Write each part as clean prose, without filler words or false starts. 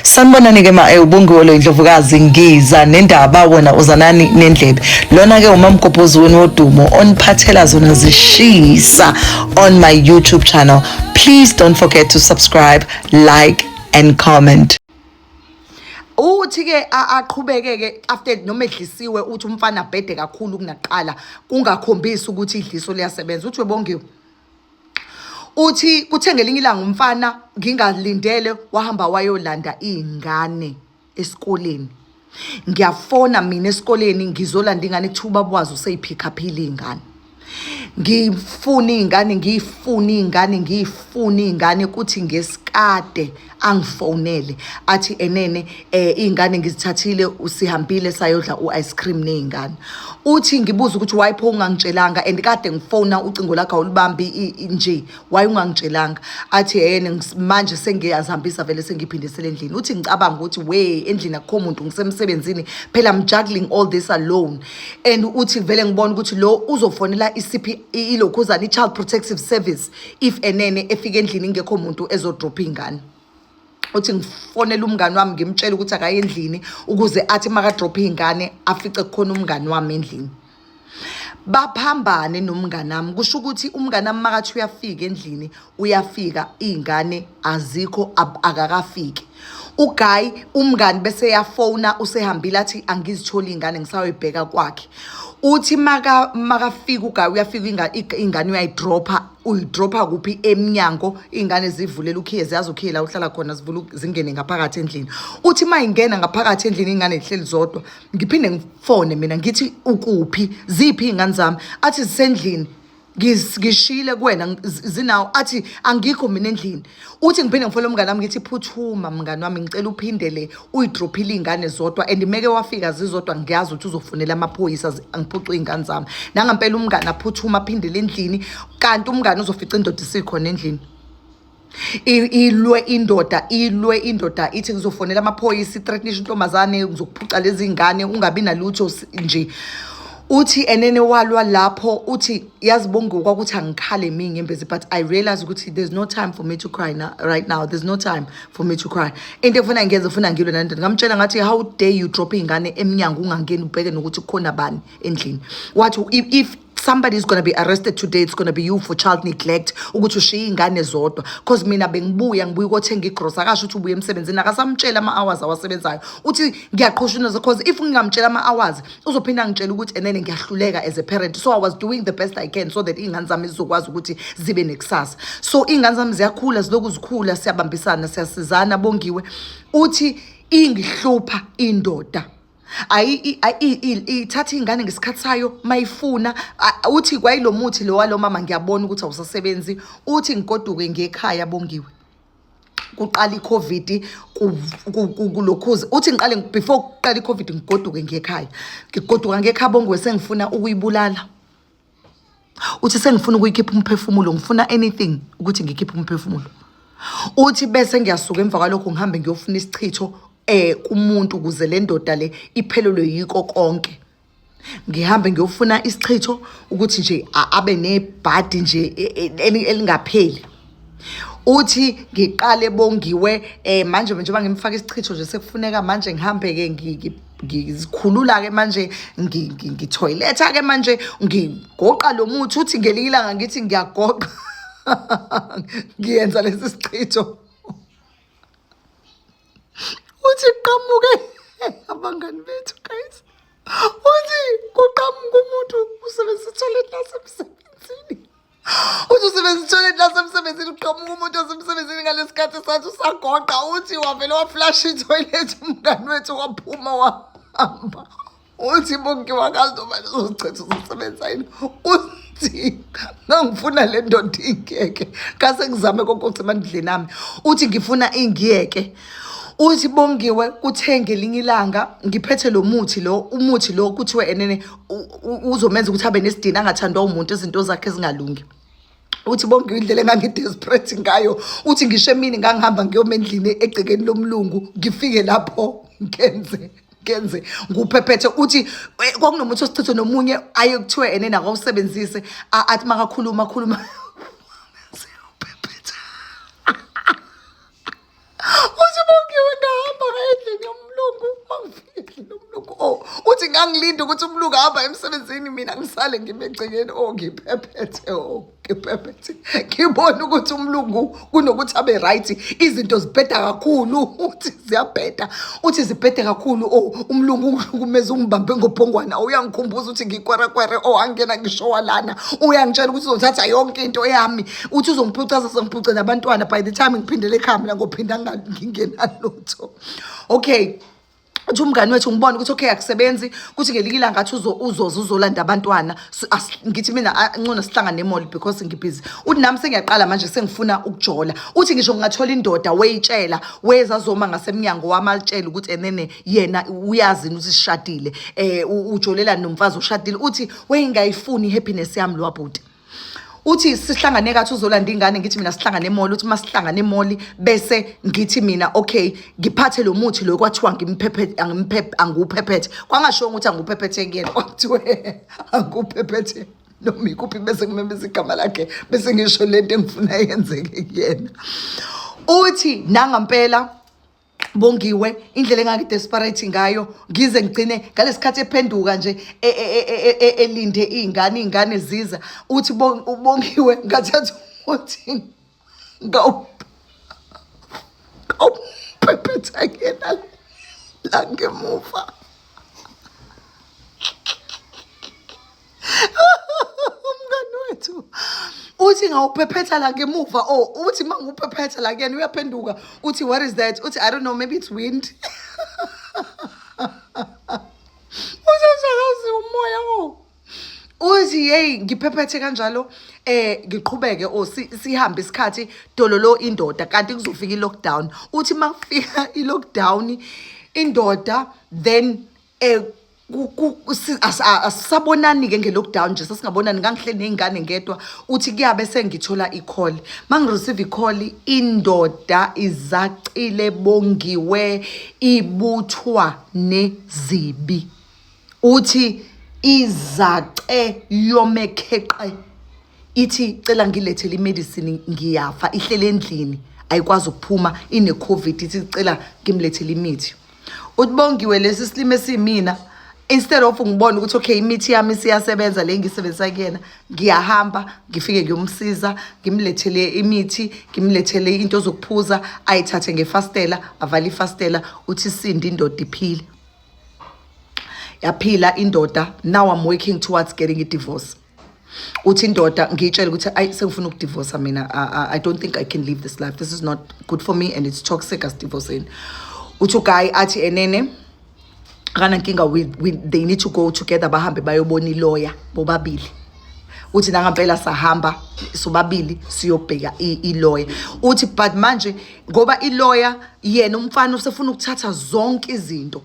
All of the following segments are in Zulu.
Sanibonani ke ma ubungiwe lo indlovukazi ngiza nendaba wena uzanani nendlebe. Lona ke umamgobhozi wenu wodumo oniphathela zona zishisa on my YouTube channel. Please don't forget to subscribe, like and comment. Uthi ke aqhubeke ke after noma edlisiwe uthi umfana bhede kakhulu kunaqala kungakhombisi ukuthi idliso liyasebenza uthi webongiwe. Uthi kuthe ngelinye ilanga umfana ngingalindele wahamba wayolanda iy'ngane esikoleni. Ngiyafona mina esikoleni ngizolanda ingane kuthiwa ubaba wazo useyiphikhaphile iy'ngane. Ngifuna iy'ngane ngiyifune iy'ngane ngiyifune iy'ngane kuthi ngesikade angifonele athi enene iy'ngane ngizithathile usihambile sayodla u-ice cream ney'ngane. Uthi ngibuza ukuthi why pho ungangitshelanga and kade ngifona ucingo lakho awulubambi nje why ungangitshelanga athi yena manje sengiyazihambisa vele sengiphindisele endlini uthi ngicabanga ukuthi we endlini akukho muntu ngisemsebenzini phela I'm juggling all this alone and uthi vele ngibona ukuthi lo uzofonela i-CP ilokhuzana i-Child Protective Service if enene efika endlini ingekho muntu ezodropha ingane. Uthi ngifonela umngani wami ngimtshela ukuthi akaye endlini ukuze athi makadropha iy'ngane afice kukhona umngani wami endlini. Baphambane nomngani wami, kusho ukuthi umngani wami makathi uyafika endlini uyafika iy'ngane azikho akakafiki. Uguy umngani bese eyafona usehambile athi angizitholi iy'ngane ngisayoyibheka kwakhe. Uthi makafika uguy uyafika ingane uyayidropha uyidropha kuphi emnyango iy'ngane zivulela ukhiye ziyazi ukhiye la uhlala khona zivula zingene ngaphakathi endlini uthi uma ingena ngaphakathi endlini iy'ngane zihleli zodwa ngiphinde ngifone mina ngithi ukuphi ziphi iy'ngane zami athi zisendlini ngishiyile kuwena zinawo athi angikho mina endlini uthi ngiphinde ngifole umngane wami ngithi phuthuma mngane wami ngicela uphindele uyidrophile iy'ngane zodwa and meke wafika zizodwa ngiyazi ukuthi uzofonela amaphoyisa angiphuce iy'ngane zami nangampela umngane aphuthuma aphindele endlini kanti umngane uzofica indoda isikhona endlini ilwe indoda ilwe indoda ithi ngizofonela amaphoyisa ithreatenisha intombazane ngizokuphuca lezi ngane ungabi nalutho nje uthi enene walwa lapho uthi yazi bonke kwakuthi angikhale mina ngembezi but I realize ukuthi there's no time for me to cry now, right now there's no time for me to cry into efuna ngiyenze ufuna ngilwe nandoda ngamtshela ngathi how dare you drop ingane emnyango ungangeni ubheke nokuthi kukhona bani endlini wathi if somebody is going to be arrested today it's going to be you for child neglect ukuthi ushiye ingane zodwa cause mina bengibuya ngibuya ukothenga igrosa akasho ukuthi ubuye emsebenzini akasamtshela ama-hours awasebenzayo uthi ngiyaqhushunuza cause if ngingamtshela ama-hours uzophinda angitshela ukuthi enene ngiyahluleka as a parent so I was doing the best I can so that iy'ngane zami zizokwazi ukuthi zibe nekusasa so iy'ngane zami ziyakhula zilokhu zikhula siyabambisana siyasizana bongiwe uthi ingihlupha indoda ithatha iy'ngane ngesikhathi sayo mayifuna uthi kwayilo muthi lo walo mama ngiyabona ukuthi awusasebenzi uthi ngigoduke ngekhaya bongiwe kuqala iCovid kulokhuze uthi ngiqale before kuqala iCovid ngigoduke ngekhaya ngigoduka ngekhaya bongiwe sengifuna ukuyibulala uthi sengifuna ukuyikhipha umphefumulo ngifuna anything ukuthi ngikhiphe umphefumulo uthi bese ngiyasuka emva kwalokho ngihambe ngiyofuna isichitho kumuntu ukuze le ndoda le iphelelwe yiko konke ngihambe ngiyofuna isichitho ukuthi nje abe nebhadi nje elingapheli uthi ngiqale bongiwe manje njengoba ngimfaka isichitho nje sekufuneka manje ngihambe ke ngizikhulula ke manje ngithoyiletha ke manje ngigoqa lo muthi uthi ngelinye ilanga ngithi ngiyagoqa ngiyenza lesi sichitho uthi qhamuke abangani bethu guys uthi kuqhamuka umuntu usebenzisa ithoyilethi lasemsebenzini uthi usebenzisa ithoyilethi lasemsebenzini uqhamuka umuntu osemsebenzini ngalesi sikhathi sathi usagoqa uthi wavele waflasha ithoyilethi umngani wethu waphuma wahamba uthi bonke wakazi noma leso sichitho uzosebenza yini uthi ngangifuna le ndoda ingiyeke kase ngizame konke okusemandleni ami uthi ngifuna ingiyeke uthi bongiwe kuthe ngelinye ilanga ngiphethe lo muthi lo umuthi lo kuthiwe enene uzomenza ukuthi abe nesidina angathandwa umuntu izinto zakhe zingalungi uthi bonke indlela engangidesperate ngayo uthi ngisho emini ngangihamba ngiyoma endlini egcekeni lomlungu ngifike lapho ngenze ngenze nguphephethe uthi kwakunomuthi osichitho nomunye aye kuthiwe ene nakawusebenzise athi makakhuluma khuluma uthi bongiwe ngahamba Ngangilinda ukuthi umlungu ahamba emsebenzini, mina ngisale ngime egcekeni, oh, ngiphephethe, oh, ngiphephethe, ngibona ukuthi umlungu kunokuthi abe right, izinto zibheda kakhulu. Uthi ziyabheda, uthi zibhede kakhulu. Oh, umlungu ungihlukumeza, ungibambe ngobhongwana, uyangikhumbuza ukuthi ngikwerekwere. Oh, angena ngisho walana, uyangitshela ukuthi uzothatha yonke into yami, uthi uzongiphuca, sengiphuce nabantwana. By the time ngiphindele ekhaya mina ngophinda ngingenalutho. Okay, uthi umngani wethu, ngibona ukuthi okay, akusebenzi. Kuthi ngelinye ilanga athi uzoza uzolanda abantwana. Ngithi mina, "Ngcono sihlangane e-mall because ngibhizi." Uthi nami sengiyaqala manje, sengifuna ukujola. Uthi ngisho ngingathola indoda, weyitshela weza azoma ngasemnyango wami, alitshela ukuthi enene yena uyazi ukuthi sishadile, ujolela nomfazi oshadile. Uthi wayengayifuni i-happiness yami lo wabhuti. Uthi sihlangane kathi uzolanda ingane, ngithi mina sihlangane e-mall. Uthi masihlangane e-mall, bese ngithi mina okay, ngiphathe lo muthi lo kwathiwa ngimphephe, angimphephe, angiwuphephethe. Kwangasho ukuthi angiwuphephethe kuyena, kwathiwe angiwuphephethe noma ikuphi, bese ngimemeza igama lakhe, bese ngisho lento engifuna yenzeke kuyena. Uthi nangampela, Bongiwe, indlela engangidesperate ngayo, ngize ngigcine ngalesikhathi ephenduka nje elinde iy'ngane, iy'ngane ziza. Uthi uBongiwe, ngathatha umuthi ngawuphephetha kuyena la ngemuva. Umngani wethu uthi ngawuphephetha la ngemuva. Oh, uthi uma ngiwuphephetha la kuyena, uyaphenduka, uthi, "What is that?" Uthi, "I don't know, maybe it's wind." Usesakazi umoya. Oh, uthi hey, ngiphephethe kanjalo, ngiqhubeke, oh, sihambe isikhathi dololo indoda, kanti kuzofika i-lockdown. Uthi makufika i-lockdown indoda, then asisabonani-ke nge-lockdown nje, sasingabonani, ngangihleli ney'ngane ngedwa. Uthi kuyabe sengithola i-call, mangireceive i-call, indoda izacile, Bongiwe, ibuthwa nezibi. Uthi izace yomekheqe, ithi cela ngilethele imedicine, ngiyafa. Ihlele endlini, ayikwazi ukuphuma, ine-COVID. Ithi cela ngimlethele imithi. Uthi Bongiwe, lesi silimo esiyimina, instead of ngibona ukuthi okay, imithi yami siyasebenza le ngiyisebenzisa kuyena, ngiyahamba ngifike ngiyomsiza, ngimlethele imithi, ngimlethele into zokuphuza, ayithathe ngefastela, avale ifastela. Uthi sindi indoda, iphile, yaphila indoda. Now I'm working towards getting a divorce. Uthi indoda ngiyitshele ukuthi ayi, sengifuna ukudivorsa mina. I don't think I can live this life. This is not good for me and it's toxic. Asidivorceni. Uthi uguy athi enene akanankinga, they need to go together, bahambe bayobona iloya bobabili. Uthi nangampela sahamba sobabili siyobheka iloya. Uthi but manje ngoba iloya, yena umfana usefuna ukuthatha zonke izinto,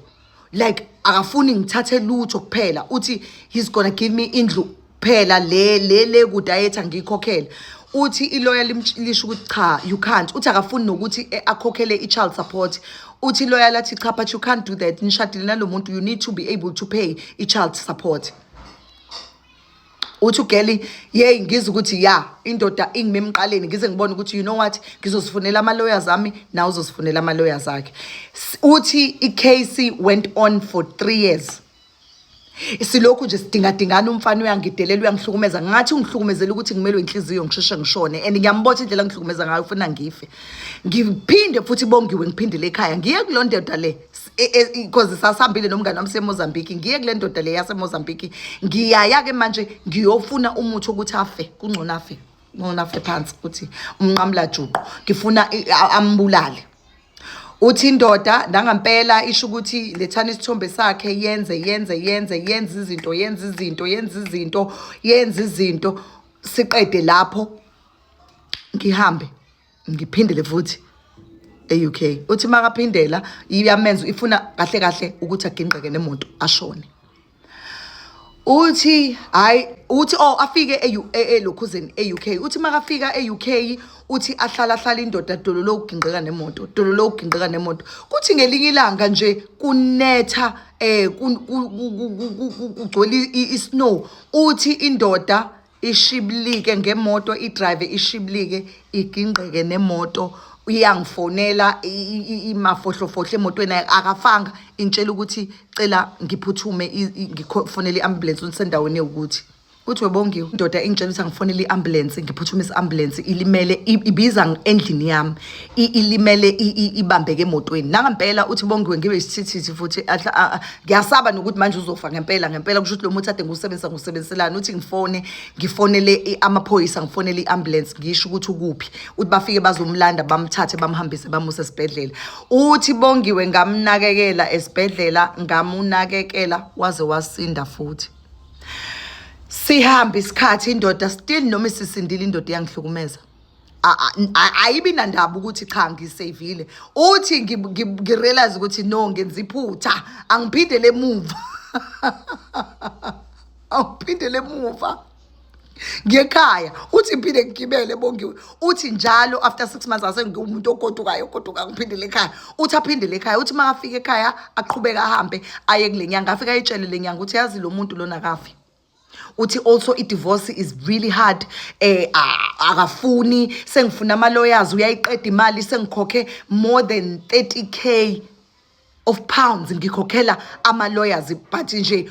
like akafuni ngithathe lutho kuphela. Uthi he's gonna give me indlu phela, le kude ayethi angiyikhokhele. Uthi iloya lisho ukuthi cha, you can't. Uthi akafuni nokuthi akhokhele i-child support. Uthi iloya lathi cha, but you can't do that, nishadile nalo muntu, you need to be able to pay i-child support. Uthi ugeli, yeyi, ngizwe ukuthi ya, indoda ingime emqaleni. Ngize ngibone ukuthi you know what, ngizozifunela ama-lawyers ami, nawe uzozifunela ama-lawyers akhe. Uthi i-case went on for 3 years, silokhu nje sidingadingana. Umfana uyangidelela, uyangihlukumeza, ngathi ungihlukumezela ukuthi ngimelwe inhliziyo, ngisheshe ngishone, and ngiyambotha indlela angihlukumeza ngayo, ufuna ngife. Ngiphinde futhi, Bongiwe, ngiphindele ekhaya, ngiye kulo ndoda le, because sasihambile nomngane wami seMozambique. Ngiye kule ndoda le yaseMozambique, ngiyaya-ke manje ngiyofuna umuthi ukuthi afe, kungcono afe, ngcono afe phansi, ukuthi umnqamla juqu, ngifuna ambulale. Uthi indoda nangampela isho ukuthi lethani isithombe sakhe, yenze yenze yenze yenze izinto, yenze izinto, yenze izinto, yenze izinto. Siqede lapho, ngihambe ngiphindele futhi e-UK. Uthi makaphindela, iyamenza, ifuna kahle kahle ukuthi agingqeke nemoto ashone. Uthi hayi, uthi oh, afike elokhuzeni e-UK. Uthi makafika e-UK, uthi ahlala ahlala indoda, dololo ukugingqika nemoto, dololo ukugingqika nemoto. Kuthi ngelinye ilanga nje kunetha, kugcwele i-snow. Uthi indoda ishibilike ngemoto, idrive ishibilike, igingqeke nemoto. Iyangifonela imafohlofohlo emotweni, akafanga, intshela ukuthi cela ngiphuthume, ngifonele i-ambulance, usendaweni ewukuthi. Uthi webongiwe, indoda ingitshela ukuthi angifonele i-ambulance, ngiphuthumise i-ambulance, ilimele, ibiza endlini yami, ilimele, ibambeke emotweni. Nangempela uthi Bongiwe, ngibe isithithithi futhi ngiyasaba nokuthi manje uzofa ngempela ngempela. Kusho ukuthi lo muthi ade ngiwusebenzisa ngiwusebenziselani? Uthi ngifone, ngifonele amaphoyisa, ngifonele i-ambulance, ngisho ukuthi ukuphi. Uthi bafike bazomlanda, bamthathe, bamhambise, bamuse esibhedlela. Uthi Bongiwe, ngamnakekela esibhedlela, ngamunakekela waze wasinda. Futhi sihambe isikhathi, indoda still, noma isisindile indoda, iyangihlukumeza. Ayibi nandaba ukuthi cha, ngisavile. Uthi ngirealize ukuthi no, ngenza iphutha, angiphindele emuva, angiphindele emuva ngekhaya. Uthi ngiphinde ngigibele, Bongiwe. Uthi njalo after 6 months ase ngiwumuntu ogodukayo, ogoduka, ngiphindele ekhaya. Uthi aphindele ekhaya. Uthi makafika ekhaya, aqhubeka, ahambe aye kule nyanga, afike ayitshele le nyanga ukuthi yazi lo muntu lona akafi. Uthi also i-divorce is really hard, akafuni, sengifuna ama-lawyers, uyayiqeda imali, sengikhokhe more than 30K of pounds ngikhokhela ama-lawyers, but nje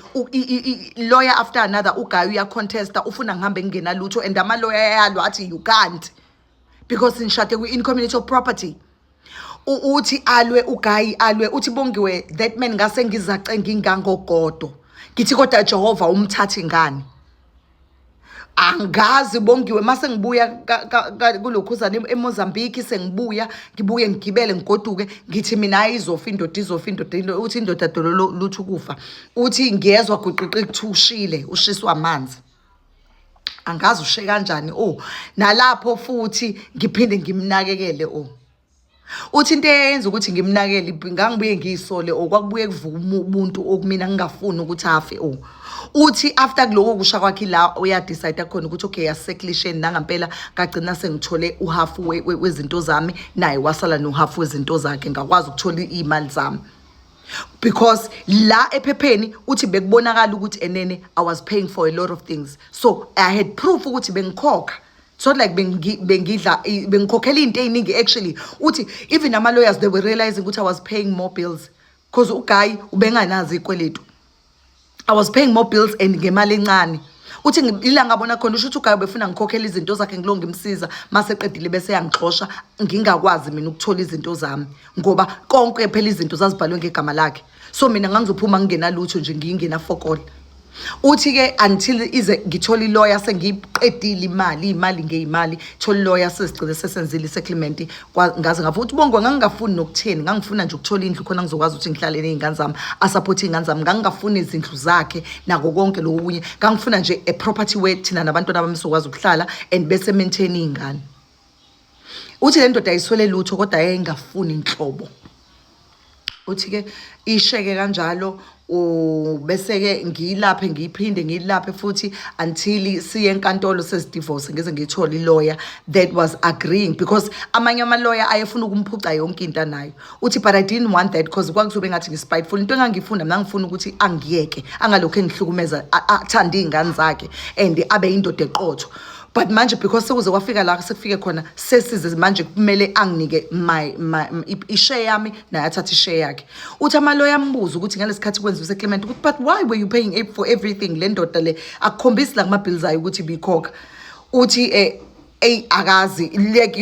lawyer after another, uguy uyacontesta, ufuna ngihambe ngingenalutho, and ama-lawyer ayalwa, athi you can't because nishade kwi-in community of property. Uthi alwe uguy, alwe. Uthi Bongiwe, that man, ngase ngizace ngingangogodo, ngithi kodwa Jehova, umthathi ngani? Angazi Bongiwe. Mase ngibuya kulokhuzana eMozambique, sengibuya, ngibuye ngigibele, ngigoduke, ngithi mina hayi, izofa indoda, izofa indoda. Uthi indoda dololo luthi ukufa. Uthi ngiyezwa guqiqi, kuthi ushile, ushiswa amanzi, angazi ushe kanjani. Oh, nalapho futhi ngiphinde ngimnakekele. Oh, uthi into eyenza ukuthi ngimnakele, ngangibuye ngiyisole or kwakubuye kuvuka ubuntu okumina, ngingafuni ukuthi afe. Oh, uthi after kuloko kusha kwakhe, la uyadecide khona ukuthi okay, yaseklisheni. Nangampela ngagcina sengithole uhafu wezinto zami, naye wasala nohafu wezinto zakhe, ngakwazi ukuthola iy'mali zami, because la ephepheni uthi bekubonakala ukuthi enene I was paying for a lot of things, so I had proof ukuthi bengikhokha. It's not like bengidla, bengikhokhela into ey'ningi actually. Uthi even ama-lawyers, they were realizing ukuthi I was paying more bills because uguy ubenganazo iy'kweletu. I was paying more bills and ngemali encane. Uthi ila ngabona khona, usho ukuthi uguy ubefuna ngikhokhele izinto zakhe, ngilo ngimsiza, mase eqedile bese yangixosha, ngingakwazi mina ukuthola izinto zami, ngoba konke phela izinto zazibhalwe ngegama lakhe, so mina ngangizophuma ngingenalutho nje, ngingenafokola. Uthi-ke until ize ngithole ilawyer, sengiyiqedile imali, iy'mali ngey'mali, thola ilawyer, sezigcine sesenzile i-settlement. Ngaze ngavuka. Uthi Bongwe, ngangingafuni nokutheni, ngangifuna nje ukuthola indlu khona ngizokwazi ukuthi ngihlale ney'ngane zami, asupporte iy'ngane zami. Ngangingafuni izindlu zakhe nako konke lokhu okunye, ngangifuna nje a property where thina nabantwana bami sizokwazi ukuhlala and bese maintain iy'ngane. Uthi le ndoda ayiswele lutho, kodwa yayingafuni nhlobo. Uthi-ke isheke kanjalo, bese-ke ngiyilaphe, ngiyiphinde ngiyilaphe futhi until siye enkantolo sesidivorce, ngize ngiyithole ilawyer that was agreeing, because amanye ama-lawyer ayefuna ukumphuca yonke into anayo. Uthi but I didn't want that because kwakuzobe ngathi ngi-spiteful. Into engangifuna mina, ngifuna ukuthi angiyeke, angalokhu engihlukumeza, athande iy'ngane zakhe and abe indoda eqotho. But manje because sekuze kwafika la sekufike khona, sesize manje kumele anginike my ishare yami, naye athathe ishare yakhe. Uthi amaloya ambuza ukuthi ngalesikhathi kwenziwa isettlement ukuthi but why were you paying for everything? Le ndoda le akukhombisi la kuma-bills ayo ukuthi ibikhokha. Uthi eyi, akazi, like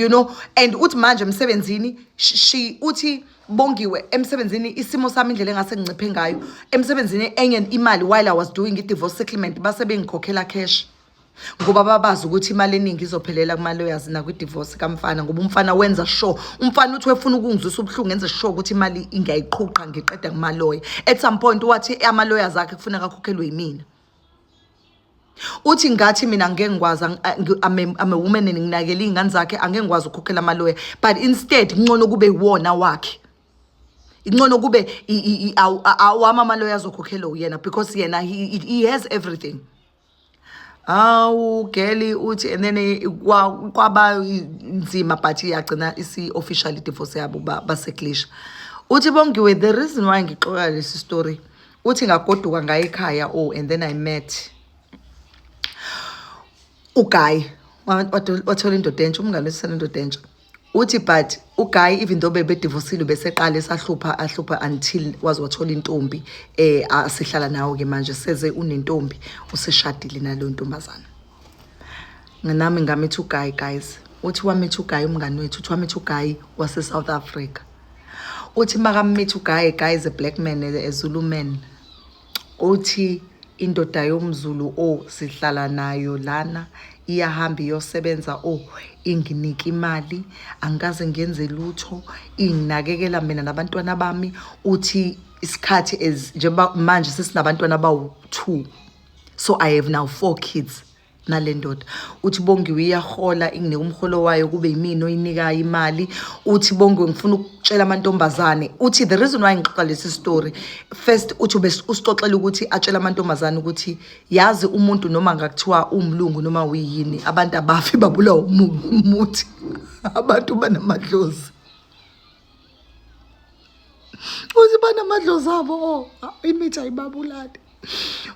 and uthi manje emsebenzini, she uthi Bongiwe, emsebenzini isimo sami, indlela engase nginciphe ngayo emsebenzini, enye imali while I was doing i-divorce settlement base bengikhokhela cash, ngoba babazi ukuthi imali eningi izophelela kuma-lawyers nakwi-divorce kamfana, ngoba umfana wenza sure, umfana uthi wefuna ukungizwisa ubuhlungu, enze sure ukuthi imali ngiyayiqhuqa, ngiqeda kumaloya. At some point wathi ama-lawyers akhe kufuneka akhokhelwe yimina. Uthi ngathi mina ngeke ngikwazi, I'm a woman and nginakele iy'ngane zakhe, angeke ngikwazi ukukhokhela amaloya, but instead kungcono kube iwona wakhe, ingcono kube awami amaloya azokhokhelwa uyena, because yena he has everything. Awu girl, uthi and then kwaba nzima, but yagcina isi-officially divorce yabo, baseklisha. Uthi Bongiwe, the reason why ngixoxa lesi story, uthi ngagoduka ngaye ekhaya, oh, and then I met uguy, wathola indoda entsha, umngane wesisana, indoda entsha. Uthi but uguy, even though bebedivosile, beseqala esahlupha, ahlupha until waze wathola intombi asehlala nawo ke manje. Seze unentombi, useshadile naleyo ntombazana. Nami ngameet uguy, guys. Uthi wameet uguy, umngani wethu, uthi wameet uguy wase South Africa. Uthi makameet uguy, guy is a black man, a Zulu man. Uthi indoda yomZulu o sihlala nayo lana iyahamba iyosebenza, o inginika imali, angikaze ngenze lutho, inginakekela mina nabantwana bami. Uthi isikhathi as njengoba manje sesinabantwana abawu-2, so I have now four kids nale ndoda. Uthi Bongiwe, iyahola, inginika umholo wayo, kube yimina oyinikayo imali. Uthi Bongiwe, ngifuna ukutshela amantombazane. Uthi the reason why ngixoxa lesi story first, uthi ube usixoxela ukuthi atshele amantombazane ukuthi yazi umuntu noma ngakuthiwa umlungu noma uyini, abantu abafi babulawa umuthi, abantu banamadlozi. Uthi banamadlozi abo, oh, imithi ayibabulali.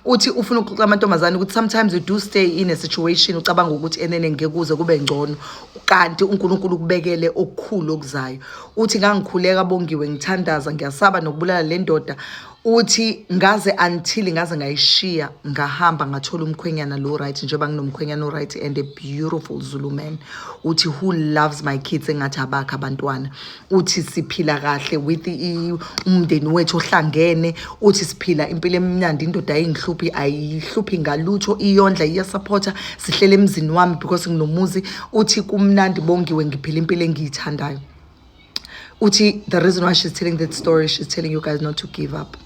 Uthi ufuna ukuxoxa amantombazane ukuthi sometimes you do stay in a situation ucabanga ukuthi enene ngeke kuze kube ngcono, kanti uNkulunkulu ukubekele okukhulu okuzayo. Uthi ngangikhuleka Bongiwe, ngithandaza, ngiyasaba nokubulala le ndoda. Uthi ngaze until ngaze ngayishiya, ngahamba ngathola umkhwenyana lo right, njengoba nginomkhwenyana o-right and a beautiful Zulu man. Uthi who loves my kids engathi abakhe abantwana. Uthi siphila kahle with umndeni wethu ohlangene. Uthi siphila impilo emnandi, indoda ayingihluphi, ayihluphi ngalutho, iyondla, iyasupporta, sihlele emzini wami because nginomuzi. Uthi kumnandi Bongiwe, ngiphila impilo engiyithandayo. Uthi the reason why she's telling that story, she's telling you guys not to give up.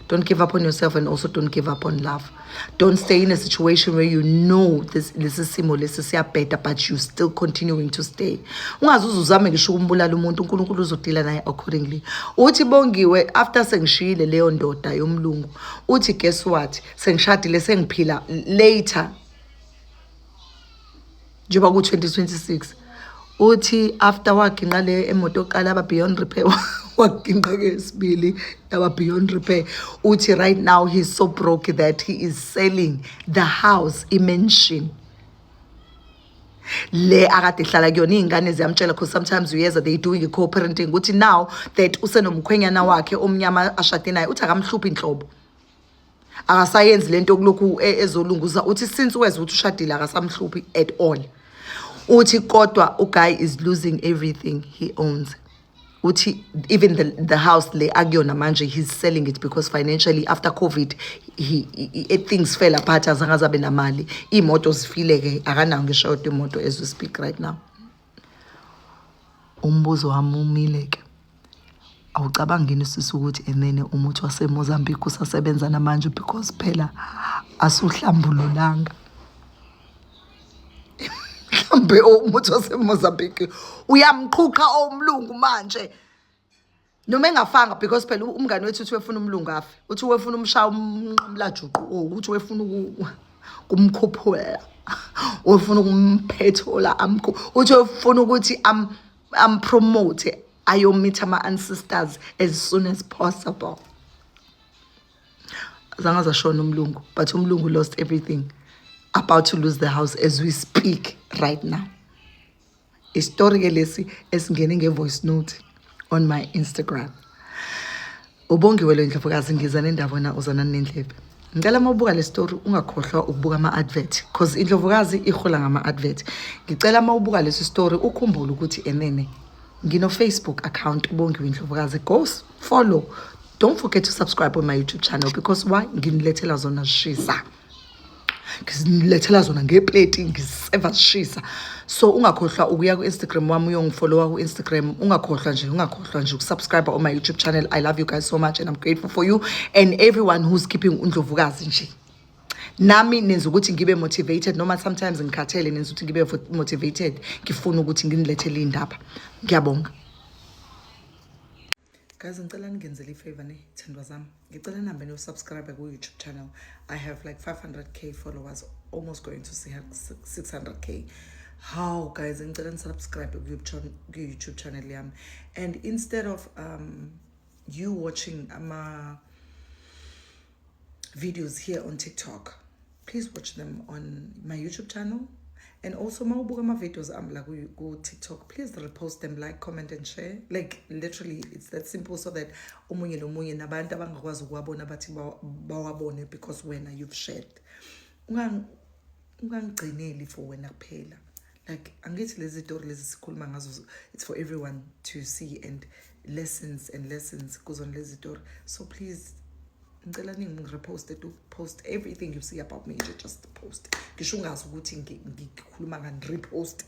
Don't give up on yourself and also don't give up on love. Don't stay in a situation where you know this lesi simo lesi siyabheda, but you still continuing to stay. Ungaze uze uzame ngisho ukumbulala umuntu, uNkulunkulu uzodeala naye accordingly. Uthi Bongiwe, after sengishiyile leyo ndoda yomlungu, uthi guess what, sengishadile, sengiphila later njengoba ku-2026. Uthi after waginqa le emoto yokuqala yaba beyond repair, waginqa kesibili yaba beyond repair. Uthi right now he's so broke that he is selling the house, imansion le akade ehlala kuyona. Iy'ngane ziyamtshela because sometimes uyeza, they doing i-co-parenting. Uthi now that usenomkhwenyana wakhe omnyama ashade naye, uthi akamhluphi inhlobo, akasayenzi lento yokulokhu ezolunguza. Uthi since weza ukuthi ushadile, akasamhluphi at all. Uthi kodwa uguy is losing everything he owns. Uthi even the house le akuyona manje, he's selling it because financially after COVID he things fell apart, azange azabe namali, iy'moto zifile-ke, akanayo ngisho yodwa imoto as we speak right now. Umbuzo wami umile-ke, awucabangi yini sisi ukuthi enene umuthi waseMozambique usasebenza namanje, because phela asuhlambululanga? Mhlambe umuthi waseMozambique uyamqhuqa owumlungu manje noma engafanga, because phela umngane wethu uthi wefuna umlungu afe, uthi wefuna umshaya umnqamlajuqu, uthi wefuna kumkhuphula, wefuna ukumphethola amkhu, uthi wefuna ukuthi am ampromote ayomeet ama-ancestors as soon as possible. Azange azashona umlungu, but umlungu lost everything, about to lose the house as we speak right now. Isitori ke lesi esingene nge-voice note on my Instagram. Ubongiwe lo Ndlovukazi, ngiza nendaba, wena uzana nendlebe. Ngicela uma ubuka le story ungakhohlwa ukubuka ama-advert, cause Indlovukazi ihola ngama-advert. Ngicela uma ubuka lesi story ukhumbule ukuthi enene ngino-Facebook account, Ubongiwe Indlovukazi. Go follow, don't forget to subscribe on my YouTube channel, because why? Nginilethela zona zishisa, nginilethela zona ngepleti, ngiseva zishisa. So ungakhohlwa ukuya ku-Instagram wami, uyongifollowa ku-Instagram. Ungakhohlwa nje, ungakhohlwa nje ukusubscribe on my YouTube channel. I love you guys so much and I'm grateful for you and everyone who's keeping uNdlovukazi nje. Nami nenza ukuthi ngibe motivated noma sometimes ngikhathele, nenza ukuthi ngibe motivated, ngifuna ukuthi nginilethele iy'ndaba. Ngiyabonga guys. Ngicela ningenzele ifavor ne, thandwa zami. Ngicela nihambe niyosubscribe ku-YouTube channel. I have like 500K followers, almost going to 600K. How guys, ngicela nisubscribe ku-YouTube channel yami, and instead of you watching ama videos here on TikTok, please watch them on my YouTube channel. And also uma ubuka ama-videos ami la ku-TikTok, please repost them, like, comment and share. Like, literally, it's that simple, so that omunye nomunye nabantu abangakwazi ukuwabona bathi bawabone because wena you've shared. Ungangigcineli for wena kuphela. Like, angithi lezi tori lezi sikhuluma ngazo, it's for everyone to see, and lessons and lessons kuzona lezi tori. So please, ngicela ningireposte, to post everything you see about me nje. Just post, ngisho ungazi ukuthi ngikhuluma ngani, repost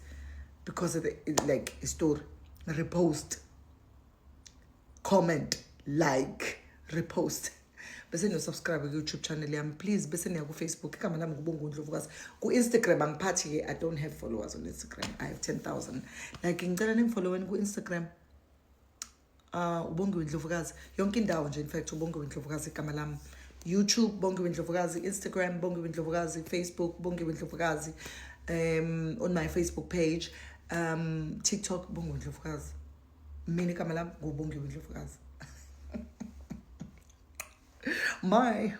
because of the, like, story. Repost, comment, like, repost, bese niyo-subscribe ku-YouTube channel yami, please. Bese niya ku-Facebook, igama lami nguBongiwe Ndlovukazi. Ku-Instagram angiphathi-ke, I don't have followers on Instagram. I have 10,000. Like, ngicela ningifolloweni ku-Instagram, uBongiwe Ndlovukazi yonke indawo nje. In fact, uBongiwe Ndlovukazi igama lami. YouTube, Bongiwe Ndlovukazi. Instagram, Bongiwe Ndlovukazi. Facebook, Bongiwe Ndlovukazi, on my Facebook page. TikTok, Bongiwe Ndlovukazi. Mina igama lami nguBongiwe Ndlovukazi. Bye.